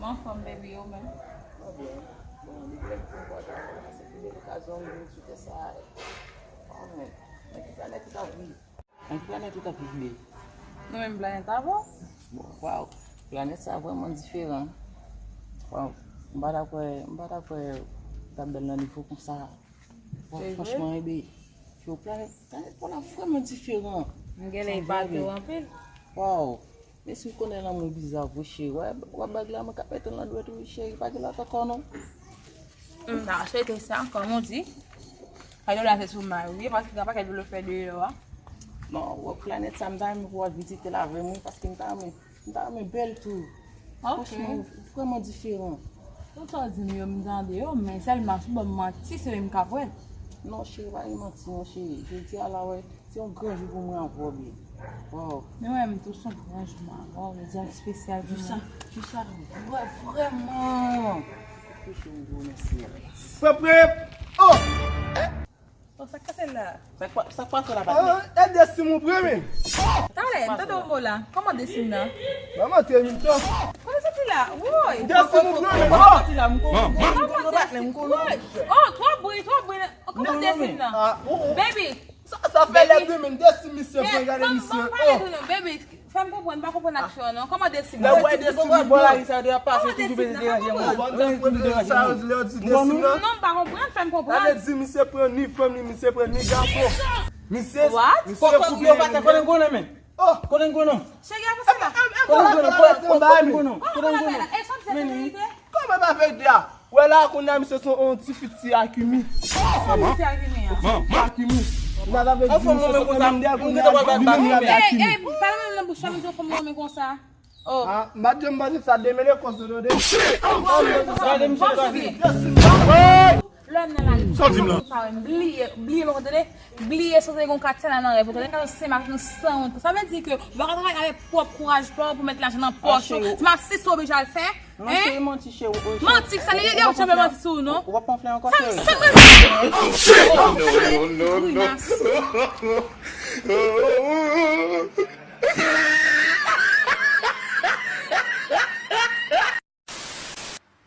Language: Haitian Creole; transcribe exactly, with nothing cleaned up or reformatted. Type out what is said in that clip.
Anfòm, baby, ou menm? Mwen byen. Bon, li byen pou mwen, se pi bèl okazyon m vin sou tè sa a. Anmwey, nan ki planèt ou t ap viv? Nan ki planèt ou t ap viv, baby? Nan menm planèt avè w. Bon, waw, planèt sa vrèman diferan. Waw, m pa ta kwè, m pa ta kwè ou t ap bèl nan nivo konsa. Bon, franchman, ebe, yo planèt, planèt pou la vrèman diferan. M genlè bate w anpil. Waw. Men si w konnen lanmou biza vre, cheri. Wè, wè bag la, mwen ka mete l nan dwèt ou, cheri. Pa gen lòt ankò, non. M ta swete sa, kòm ou di. Kado la se sou may ou ye, paske gen pakèt vle fè deyò a. Non, wè planèt sa, m ta renmen pou w al vizite l avè mwen, paske m ta renmen M ta renmen bèl tou. Ok. Franchman, ou vrèman diferan. Tout sa w di m yo, m tande yo, men sèlman si w ban m manti, se menm k ap wè l. Non, cheri, pa gen manti, non, cheri. Jodi a la, wè, se yon gran jou pou mwen avè w, baby. Waw. Men wè, m tou se yon gran jou mwen avè w, yon jou espesyal pou mwen. Jou sa, jou sa, vre, vrèman. Ou peche m gwo mèsi. Prep, prep! Oh! Oh, sa k pase la? Sa k pa-, sa k pase la, patnè? Ah, e Destiny m pran, men. Talè, m tande yon mo la. Kòman Destiny nan? Manman, te yon tan. Kòman soti la? Woy! Destiny m pran, men. Kòman soti la? M konnen, m konnen, patnè, m konnen. Woy! Oh, twòp bri, twòp bri. Kòman Destiny nan? Ah, oh, oh. Baby! Sa, sa fè lè demen, Destiny misye pran, gade misye. Ban m pale tou non, baby. Fè m konprann, m pa konprann aksyon an non. Kòman Destiny? Lè w wè Destiny bò la, li sa yo deja pase, toujou bezwen deranje moun. Toujou bezwen deranje moun. Sa yo di lè yo di Destiny nan. Non, m pa konprann, fè m konprann. Sa vle di misye pran ni fanm li, misye pran ni gason. Misye, misye koupe yo pa te konnen konnen men. Oh! Konnen konnen. Cheri, avanse la. Konnen konnen, konnen konnen. Konnen konnen. E sa m di se verite? Kòman pa verite a? Wè la, kounye a, misye se yon ti fi ti Akimi. Sa ti Akimi an? Ti Akimi. N a ta vle di misye se yon M D L, kounye a, li menm li ap Akimi. Ey, ey, pa nan menm nan bouch la, m di w fanm nan men konsa. Oh. Ah, madanm, m panse sa demele kòs ou tande. Gade misye tande. Lè m nan lari, sa w di m la? M bliye, bliye lòt kote, bliye sa te gon katye la nan rèv. Kote ka se mak nou san wont. Sa vle di ke w pa ka travay avèk pwòp kouraj pa w pou mèt lajan nan pòch ou. Se m ap si sa w oblije al fè. Non, cheri, manti, cheri. Manti, sa li, yo janbe manti sou ou, non? Ou pa panfle ankò, cheri. Sa, sa, grimas.